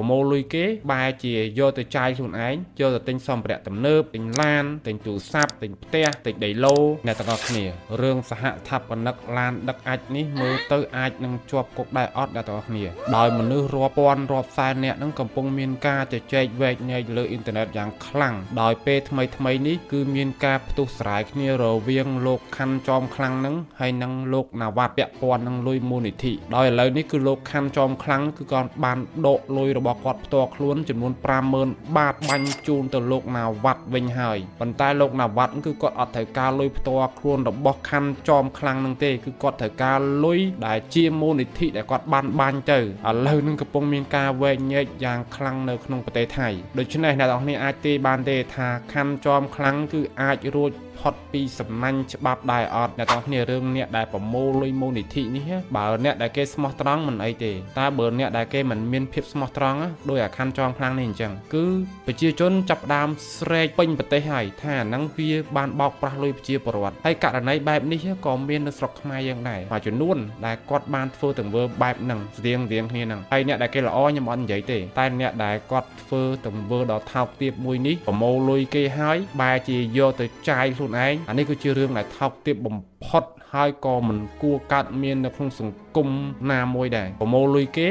ប្រមូលលុយគេបែរជាយកទៅចាយខ្លួនឯងយកទៅទិញសម្ភារៈទំនើបទិញឡានទិញទូរស័ព្ទទិញផ្ទះទិញដីឡូអ្នកទាំងអស់គ្នារឿងសហស្ថាបនិកឡានដឹកអាចនេះមើលទៅអាចនឹងជាប់គុកដែរអត់អ្នកទាំងអស់គ្នាដោយមនុស្សរាប់ពាន់រាប់សែនអ្នកនឹងកំពុងមានការជជែកវែកញែកលើអ៊ីនធឺណិតយ៉ាងខ្លាំងដោយពេលថ្មីថ្មីនេះគឺមានការផ្ទុះស្រាយគ្នារវាងលោកខាន់ចอมខ្លាំងនឹងហើយនិងលោកណាវ៉ាត់ពាក់ព័ន្ធនឹងលុយមូលនិធិដោយឥឡូវនេះគឺលោកខាន់ចอมខ្លាំងគឺគាត់បានដកលុយរបស់គាត់ផ្ទាល់ខ្លួនចំនួន50000បាតបាញ់ជូនទៅលោកណាវ៉ាត់វិញហើយប៉ុន្តែលោកណាវ៉ាត់គឺគាត់អត់ត្រូវការលុយផ្ទាល់ខ្លួនរបស់ខាន់ចอมខ្លាំងនឹងទេគឺគាត់ត្រូវការលុយដែលជាមូលនិធិដែលគាត់បានបាញ់ទៅឥឡូវនឹងកំពុងមានការវែកញែកយ៉ាងខ្លាំងនៅក្នុងប្រទេសថៃដូច្នេះអ្នកទាំងអស់គ្នាអាចទេបានទេថាខាន់ចอมខ្លាំងគឺអាចរួចផុតពីសំណាញ់ច្បាប់ដែរអត់អ្នកទាំងអស់គ្នារឿងអ្នកដែលប្រមូលលុយមូលនិធិនេះបើអ្នកដែលគេស្មោះត្រង់មិនអីទេតែបើអ្នកដែលគេមិនមានភាពស្មោះត្រង់ដោយអាខាន់ចอมខ្លាំងនេះអញ្ចឹងគឺប្រជាជនចាប់ផ្ដើមស្រែកពេញប្រទេសហើយថាអាហ្នឹងវាបានបោកប្រាស់លុយប្រជាពលរដ្ឋហើយករណីបែបនេះក៏មាននៅស្រុកខ្មែរយើងដែរមួយចំនួនដែលគាត់បានធ្វើទង្វើបែបហ្នឹងស្រៀងរៀងគ្នាហ្នឹងហើយអ្នកដែលគេល្អខ្ញុំអត់និយាយទេតែអ្នកដែលគាត់ធ្វើទង្វើដ៏ថោកទាបមួយនេះប្រមូលលុយគេហើយបែរជាយកទៅចាយខ្លួនឯងអានេះគឺជារឿងដែលថោកទាបបំផុតហើយក៏មិនគួរកើតមាននៅក្នុងសង្គមណាមួយដែរប្រមូលលុយគេ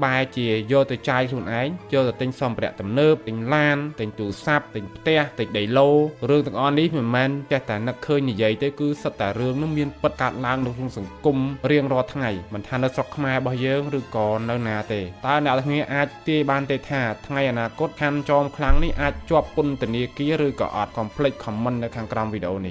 បែរជាយកទៅចាយខ្លួនឯងយកទៅទិញសម្ភារៈទំនើបទិញឡានទិញទូរស័ព្ទទិញផ្ទះទិញដីឡូរឿងទាំងអស់នេះមិនមែនចេះតែនឹកឃើញនិយាយទេគឺសុទ្ធតែរឿងនោះមានពិតកើតឡើងនៅក្នុងសង្គមរៀងរាល់ថ្ងៃមិនថានៅស្រុកខ្មែររបស់យើងឬក៏នៅណាទេតើអ្នកទាំងគ្នាអាចទាយបានទេថាថ្ងៃអនាគតខាន់ចอมខ្លាំងនេះអាចជាប់ពន្ធនាគារឬក៏អត់កុំភ្លេច comment នៅខាងក្រោមវីដេអូនេះ។